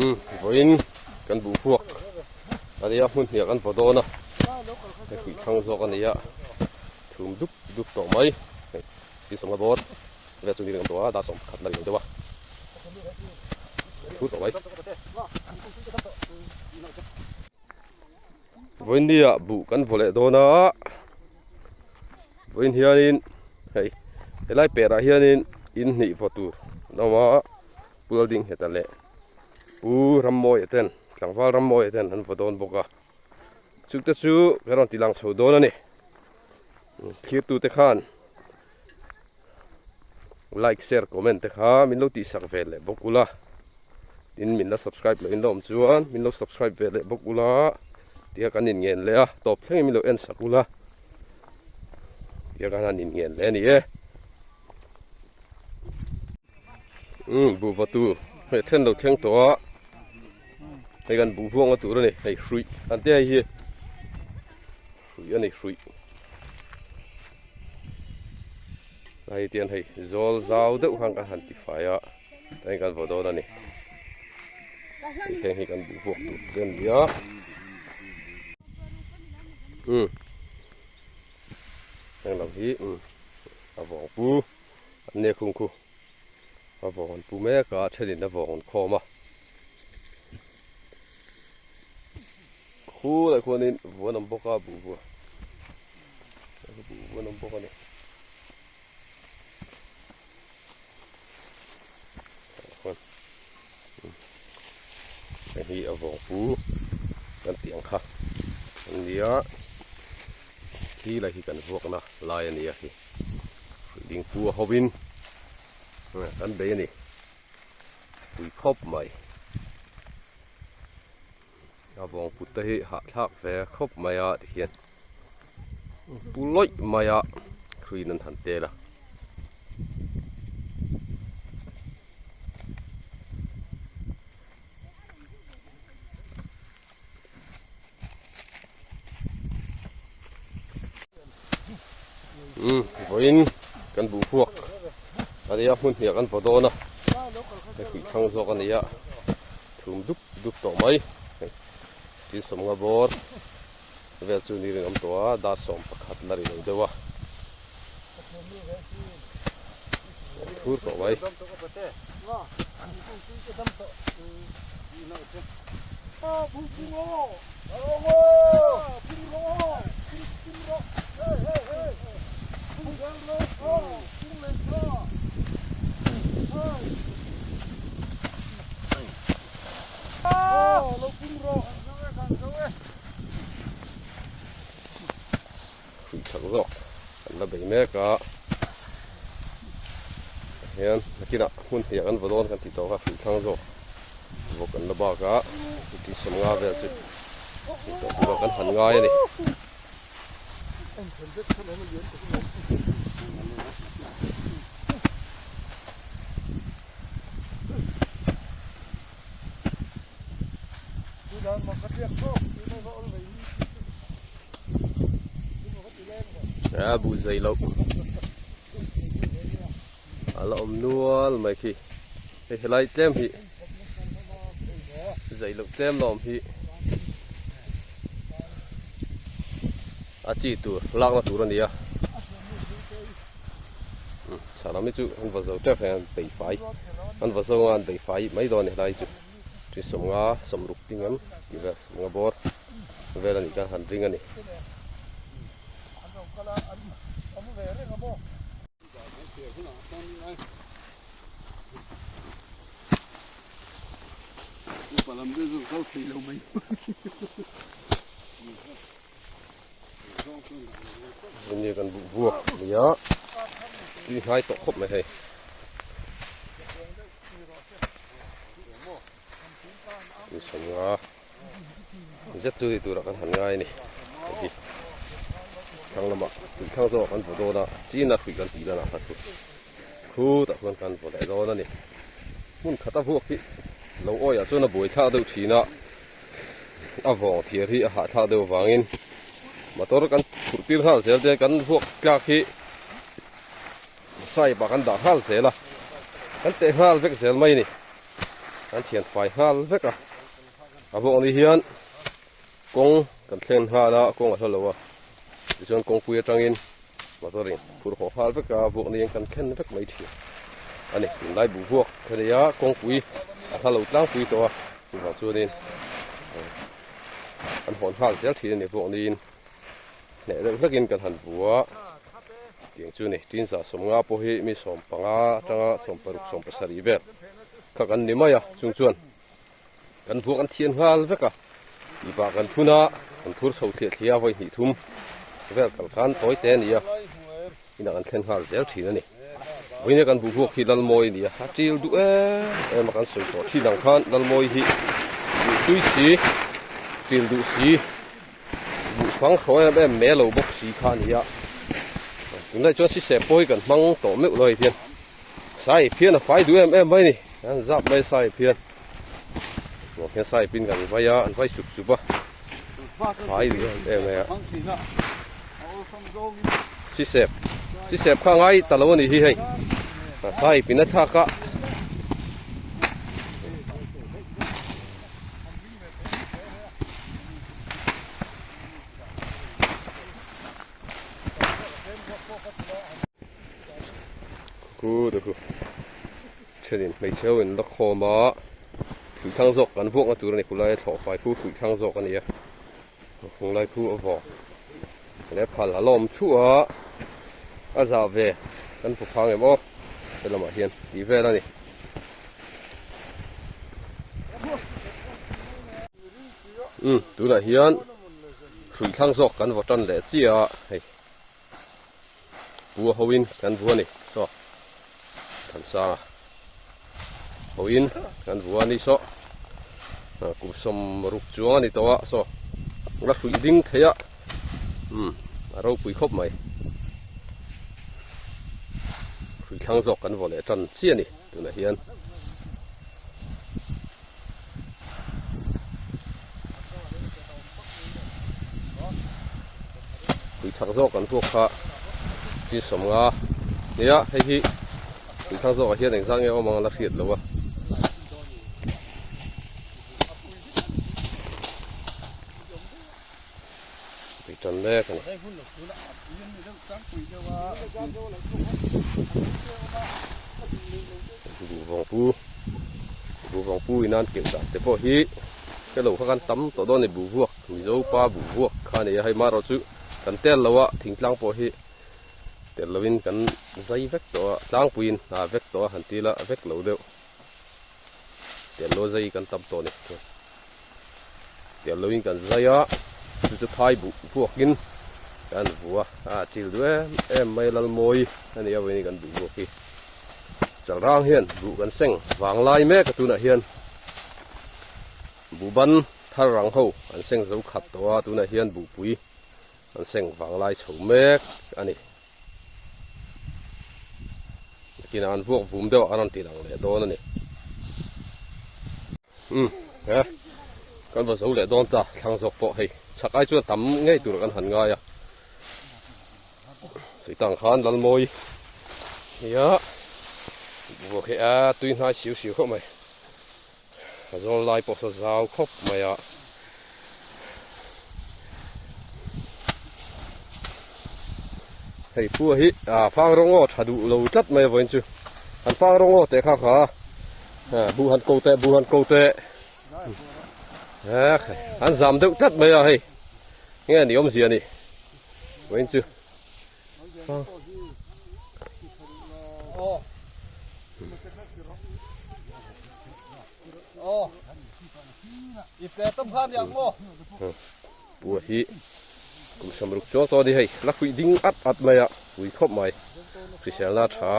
Umm vawiin kan buh huak a nia hmun hniah kan vaw dawn a hei huih thlang zawk a nia thum dup dup tawh mai hei thil sawmna bawr vel chu ni reng awm tawh a dar sawm pakhat la ri lo deuh a thur tawh mai. Vawiin nia buh kan vaw leh dawn a vawiin hianin hei helai perah hianin in hnih vaw tur an awm a Pu Laldingheta leh Pu Rammawia ten tlangval Rammawia ten an vaw dawn bawk a chute chu kan rawn ti lang chho dawn a ni thirtute khan like share comment te kha min lo tihsak ve leh bawk ula. Tin min la subscribe loh in la awm chuan min lo subscribe ve leh bawk ula tia kan in ngen leh a tawp thlengin min lo en sak ula tia kan han in ngen leh a ni e umm buh va tur hei then lo thleng tawh a hei kan buh vuanga tur a ni hei hruih an tia hei hi hruih a ni hruih. Hei tian hei zawl zau deuh khan kan han ti fai a hei kan vaw dawn a ni hei heng hi kan buh vuak tur te an ni a umm heng lam hi umm a vawng pu an nia khung khu a vawng an pu mek a thenin a vawng an khawm a khulai khuanin vuan awm bawk a buh vuah. Buh an awm bawk a ni. Hei hi a vawng pu kan tih ang kha an nia khi lai hi kan vuakna lai a nia khi ding pu a hovin kan bei a ni pui khawp mai. A vawng put te hi hahthlak ve khawp mai a tikhian pu lawih mai a hruiin an han tel a. Umm vawiin kan buh huak a nia hmun hniah kan vaw dawn a hei huih thlang zawk a nia thum dup dup tawh mai hei thil sawmnga bawr vel chu ni rinawm tawh a dar 11 la ri lo deuh a thur tawh mai. Hruih chak zawk an la bei mek a hian nakinah hmun hniah kan vaw dawn kan tih tawh kha hruih thlang zawk vawk an la bak a ti sawmnga vel chu tih tawh tur ah kan han ngai a ni. A bu zai loh a la awm nual mai khi hei helai tlem hi zai loh tlem la awm hi a chi tur lakna tur a ni a chhah lam hi chu an va zo tep hei an bei fai an va zo anga an bei fai mai dawn a ni helai chu. Chi sawmnga sawmruk ding em tih vel sawmnga bawr vel a nih khan han ring a ni. Hemi kan buh vuak a ni a tui hnai tawh khawp mai hei. Sawmnga zet chu ni turah kan han ngai a ni hei hi thlang lamah tui thlang zawk kan vaw dawn a china hruih kan tih danah kha chu khutah chuan kan vaw leh dawn a ni hmun khat a vuak hi lo awiah chuan a buai thlak deuh thin a a vawng thiar hi a hahthlak deuh avangin motor kan phurh tir nghal zel te kan vuak tlak hi. Saipa kan dah nghal zel a, kan teh nghal vek zel mai a ni. Kan thian fai nghal vek a. A vawk ni hian kawng kan thlen nghal a, kawng a hla lo a. Tichuan kawngpui atangin motor in phur haw nghal vek a, vuak niin kan thlen vek mai thin a ni. Tunlai buh vuak ka nei a, kawngpui a hla lo tlangpui tawh a, chuvang chuanin kan hawn nghal zel thin a ni. Vuak niin hneh deuh hlekin kan han vu a, tiang chu ni. Tinza sawmnga pawh hi mi 15 atanga 16, 17 vel kha kan ni mai a, chung chuan kan vuak an thian nghal vek a, tihpah kan thun a, kan phur chho thliah thliah a vawi hnih thum vel kal khan tawi te a ni a, inah kan thlen nghal zel thin a ni. Vawiin kan buh vuak hi Lalmawi a ni a, a til duh em em a kan sawi tawh thin ang khan Lalmawi hi duh tui si, til duh si, buh fang thaw em em mai lo bawk si kha a ni a, tunlai chuan sisep pawh hi kan hmang tawh meuh lo hei hian. Sai phian a fai duh em em mai ni an zap mai sai phian nuam hian sai pin kan vai a an vai sup sup a fai duh em em mai a sisep sisep kha ngai ta lo a ni hi hei sai pin a thlak a. Khu te khu thenin hmeichhe ho in la khawm a thui thlang zawk kan vuak na tur a ni khulai a thlawh fai khu thui thlang zawk a ni a khunglai khu a vawk leh phal a lawm thuah a a zah ve kan fu phang em aw he lamah hian tih vel a ni. Umm tunah hian hrui thlang zawk kan vaw tan leh chiah a hei. Pu a hoin kan vu a ni saw Thansanga hoin kan vu a ni saw kum 60 chuang a ni tawh a saw la hruih ding thei a umm a ropui khawp mai hrui thlang zawk kan vaw leh tan chiah a ni tunah hian. Tui chak zawk kan vuak kha chi 50 nia hei hi tui thang zawkah hian engzah nge awm ang a la hriat lo a. Tui tan mek a ni. Buhvawng pu buhvawng pu in an keuh dan te pawh hi helo kha kan tam tawh dawn a ni buhvuak Mizo pa buhvuak kha a ni a hei marawh chu kan tel lo a thingtlang pawh hi tel lo in kan zai vek tawh a tlangpuiin a vek tawh a han ti ila a vek lo deuh tel lo zai kan tam tawh a ni. Tiang loin kan zai a, chu chu phai buh vuakin kan vu a, a til duh em em mai Lalmawi a ni a vawiin kan buh vuak hi. Chalrang hian buh kan seng vang lai mek a tunah hian buh ban thar rang ho an seng zo khat tawh a, tunah hian buhpui an seng vang lai chho mek a ni. Nakinah an vuak vum deuh a an rawn ti lang leh dawn a ni. Umm he kan va zo leh dawn ta thlang zawk pawh hei chhak ai chuan tam ngei tur kan han ngai a suitang khan Lalmawi nia buak hi a tui hnai siu siu khawp mai a zawl lai pawh saw zau khawp mai a. Hei pua hi ah fang rawng aw tha duh lo tlat mai a vawiin chu an fang rawng aw teh kha kha bu han ko teh bu han ko teh an zam deuh tlat mai a hei nge ni awmzia ni vawiin chu fang Pua hi kum 60 chuang tawh a ni hei la huih ding at at mai a ui khawp mai hriselna tha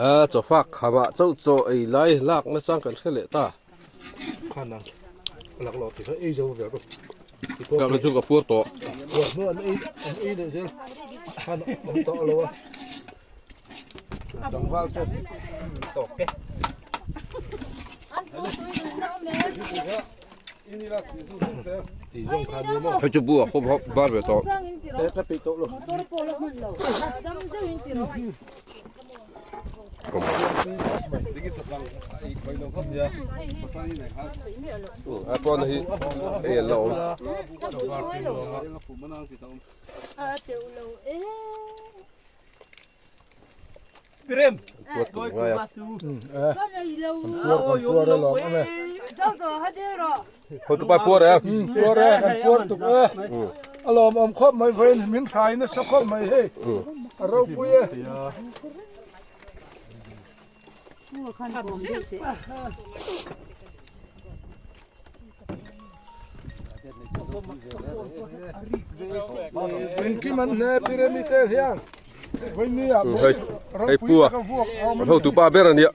a chawfak khamah chauh chaw ei lai lak nachang kan hre leh ta. Ka chu ka puar tawh. Hei chu bu a khawp hawp bar ve tawh. A pawn hi hei an la awm. Puat tur ngai a. Puar a lawm awm e. Hotupa puar e. Puar e kan puar tuk e. A lawm awm khawp mai vawiin min hrai nasa khawp mai hei. A ropui e. Engkim an hne Piremi te hian vawinia Hei, hei ropui pua. taka vuak a awm Kan hotupa ber a nia.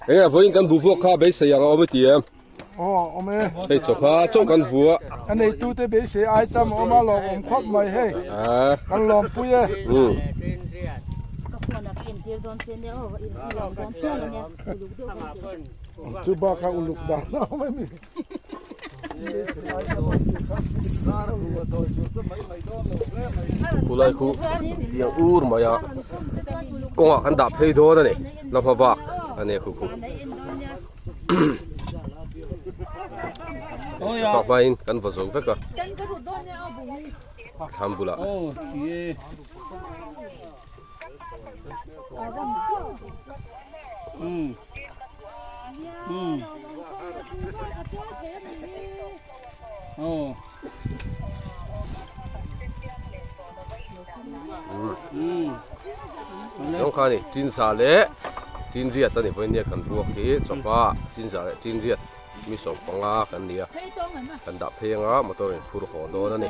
Enge vawiin kan bu vuak kha beisei ang a awm i ti em? Aw awm e. Hei chawhma chauh kan vu a. A neitute beisei ai tam a awm a lawmawm khawp mai hei. Kan lawmpui e. Chu bakah uluk dan a awm a mi. Khulai khu tiang ur mai a kawngah kan dah phei dawn a ni la hma bak a ni khu khu. Chhuak hmain kan vaw zo vek a thlam bulah. Zawng kha ni tinza leh tinriat a ni pawhin nia kan buak hi chawpa tinza leh tinriat mi 15 kan ni a kan dah phei anga motor in phur haw dawn a ni.